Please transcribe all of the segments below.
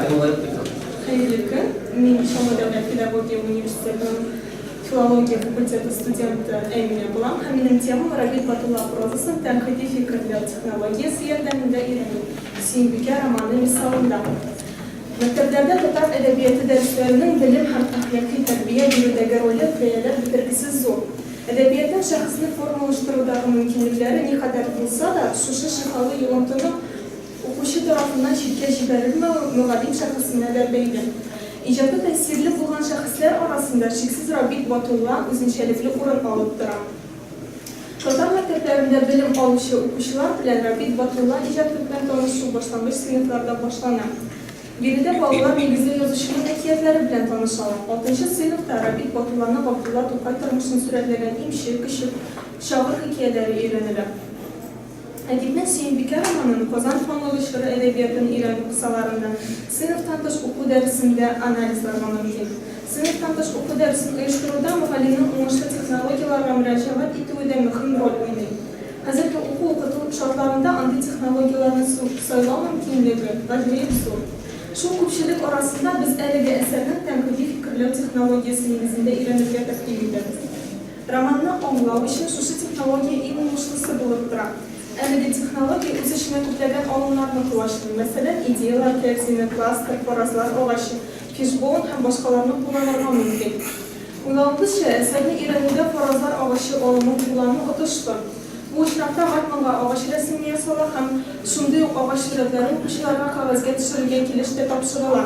Юлаек дип. Хәерле көн! Мин Чаллы дәүләт педагогия университетының филология факультеты студенты Әминә булам һәм минем темам Рабит Батулла прозасын тәнкыйди фикерләү технологиясе ярдәмендә өйрәнү, Сөембикә романы мисалында. Мәктәпләрдә татар әдәбияты дәресләренең белем һәм әхлакый тәрбия бирүдәге роле бәяләп бетергесез зур. Әдәбиятның шәхесне формалаштырудагы мөмкинлекләре никадәр булса да, шушы шифалы йогынтының укучы тарафыннан читкә җибәрелмәве мөгаллим шәхесенә дә бәйле. Иҗаты тәэсирле булган шәхесләр арасында, шиксез Рабит Батулла үзенчәлекле урын алып тора. Татар мәктәпләрендә белем алучы укучылар белән Рабит Батулла иҗаты белән танышу башлангыч сыйныфларда башлана. Биредә балалар нигезле язучының әкиятләре белән танышалар. Алтынчы сыйныфта Рабит Батулланың Габдулла Тукай тормышын сурәтләгән Имче, Көчек, Чагыр хикәяләре өйрәнелә. Әдипнең Сөембикә романын Казан ханлыгы чоры әдәбиятын өйрәнү кысаларында сыйныфтан тыш уку дәресендә анализларга мөмкин. Сыйныфтан тыш уку дәресен оештыруда мөгаллимнең уңышлы технологияләргә мөрәҗәгать итүе дә мөһим роль уйный. Хәзерге уку-укыту шартларында андый технологияләрне сайлау мөмкинлеге гаҗәеп зур. Шул күпчелек арасында без әлеге әсәрнең тәнкыйди фикерләү технологиясе нигезендә өйрәнергә тәкъдим итәбез. Романны аңлау өчен шушы технология иң уңышлысы булып тора. Әлеге технология үз эченә күпләгән алымнарны колачлый, мәсәлән, идеяләр кәрзине, кластер, фаразлар агачы, фишбоун һәм башкаларны кулланырга мөмкин. Уйлавыбызча, әсәрне өйрәнүдә фаразлар агачы алымын куллану отышлы. Бу очракта ватманга агач рәсеме ясала һәм шундый ук агач сурәтләре укучыларга кәгазьгә төшерелгән килеш тә тапшырыла.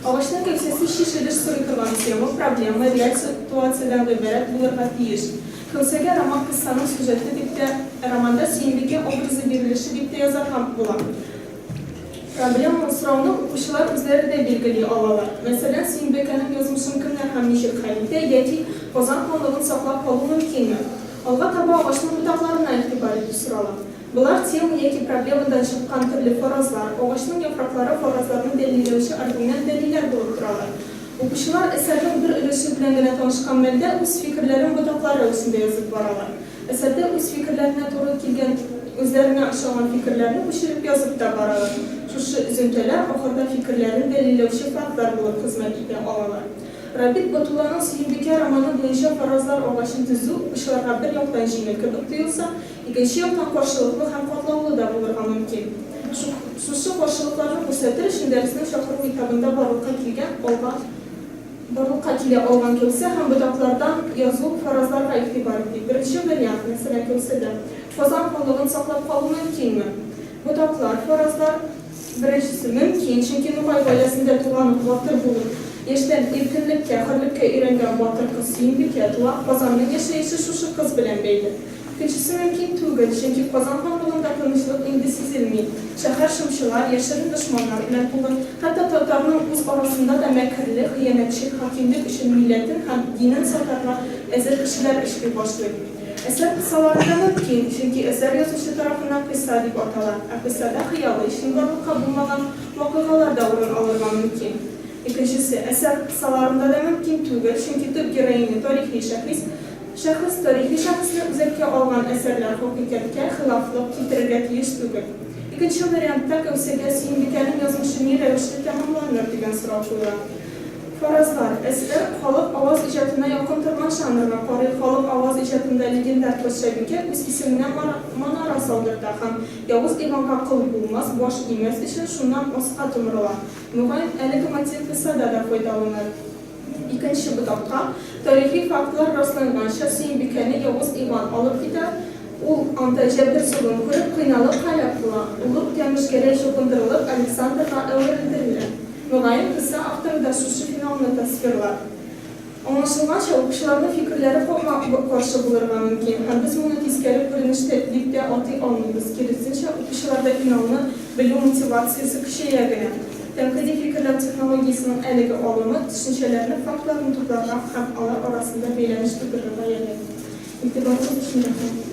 Агачның кәүсәсе чишелеш сорый торган тема, проблема, реаль ситуациядән гыйбарәт булырга тиеш. Кәүсәгә роман-кыссаның сюжеты дип тә, романда Сөембикә образы бирелеше дип тә язарга була. Проблемалы сорауны укучылар үзләре дә билгели алалар. Мәсәлән, Сөембикәнең язмышын кемнәр һәм ничек хәл итә яки Казан ханлыгын саклап калу мөмкинме? Алга таба агачның ботакларына игътибар итү сорала. Болар тема яки проблемадан чыккан төрле фаразлар, агачның яфраклары фаразларны дәлилләүче аргумент-дәлилләр булып торалар. Укучылар әсәрнең бер өлеше белән генә танышкан мәлдә үз фикерләрен ботаклар рәвешендә язып баралар. Әсәрдә үз фикерләренә туры килгән, үзләренә ошаган фикерләрне күчереп язып та баралар. Шушы өземтәләр ахырда фикерләрен дәлилләүче фактлар булып хезмәт итә алалар. Рабит Батулланың Сөембикә романы буенча фаразлар агачын төзү укучыларга бер яктан җиңел кебек тоелса, Икенче яктан каршылыклы һәм катлаулы да булырга мөмкин. Шушы каршылыкларны күрсәтер өчен дәреснең чакыру этабында барлыкка килгән алга барлыкка килә алган кәүсә һәм ботаклардан язу фаразларга игътибар итик. Беренче вариант, мәсәлән, кәүсәдә Казан ханлыгын саклап калу мөмкинме? Ботаклар, фаразлар, беренчесе, мөмкин, чөнки Нугай гаиләсендә туган ук батыр булып, яшьтән иркенлеккә, хөрлеккә өйрәнгән батыр кыз Сөембикә туа, Казанның яшәеше шушы кыз белән бәйле. Икенчесе мөмкин түгел, чөнки Казан ханлыгында тынычлык инде сизелми. Шәһәр шымчылар, яшерен дошманнар белән тулы. Хәтта татарның үз арасында да мәкерле, хыянәтчел, хакимлек өчен милләтен һәм динен сатарга әзер кешеләр эшли башлый. Әсәр кысаларында мөмкин, чөнки әсәр язучы тарафыннан кыйсса дип атала, ә кыйссада хыялый, чынбарлыкка булмаган вакыйгалар да урын алырга мөмкин. Икенчесе, әсәр кысаларында да мөмкин түгел, чөнки төп героиня тарихи шәхес, Шәхес, тарихи шәхесне үзәккә алган әсәрләр хакыйкатькә хилафлык китерергә тиеш түгел. Икенче вариантта кәүсәгә Сөембикәнең язмышы ни рәвешле тәмамланыр дигән сорау куела. Фаразлар. Әсәр халык аваз иҗатына якын торган жанрга карый. Халык аваз иҗатында легендар патшабикә үз исеменә манара салдырта һәм Явыз Иванга кол булмас, баш имәс өчен шуннан аска томырыла. Мөгаен, әлеге мотив кыссада да файдаланыр. Икенче ботакка, тарихи фактлар расланганча, Сөембикәне Явыз Иван алып китә, ул анда җәбер-золым күреп, кыйналып һәлак була, улы Үтәмеш Гәрәй чукындырылып, Александрга әверелдерелә. Мөгаен, кыйсса авторы да шушы финалны тасвирлар. Аңлашылганча, укучыларның фикерләре капма-каршы булырга мөмкин, һәм без моны тискәре күренеш тә дип тә атый алмыйбыз, киресенчә, укучыларда финалны белү мотивациясе көчәя генә. Тәнкыйди фикерләү технологиясенең әлеге алымы төшенчәләрне, фактларны тупларга һәм алар арасында бәйләнеш тудырырга ярдәм итә. Игътибарыгыз өчен рәхмәт.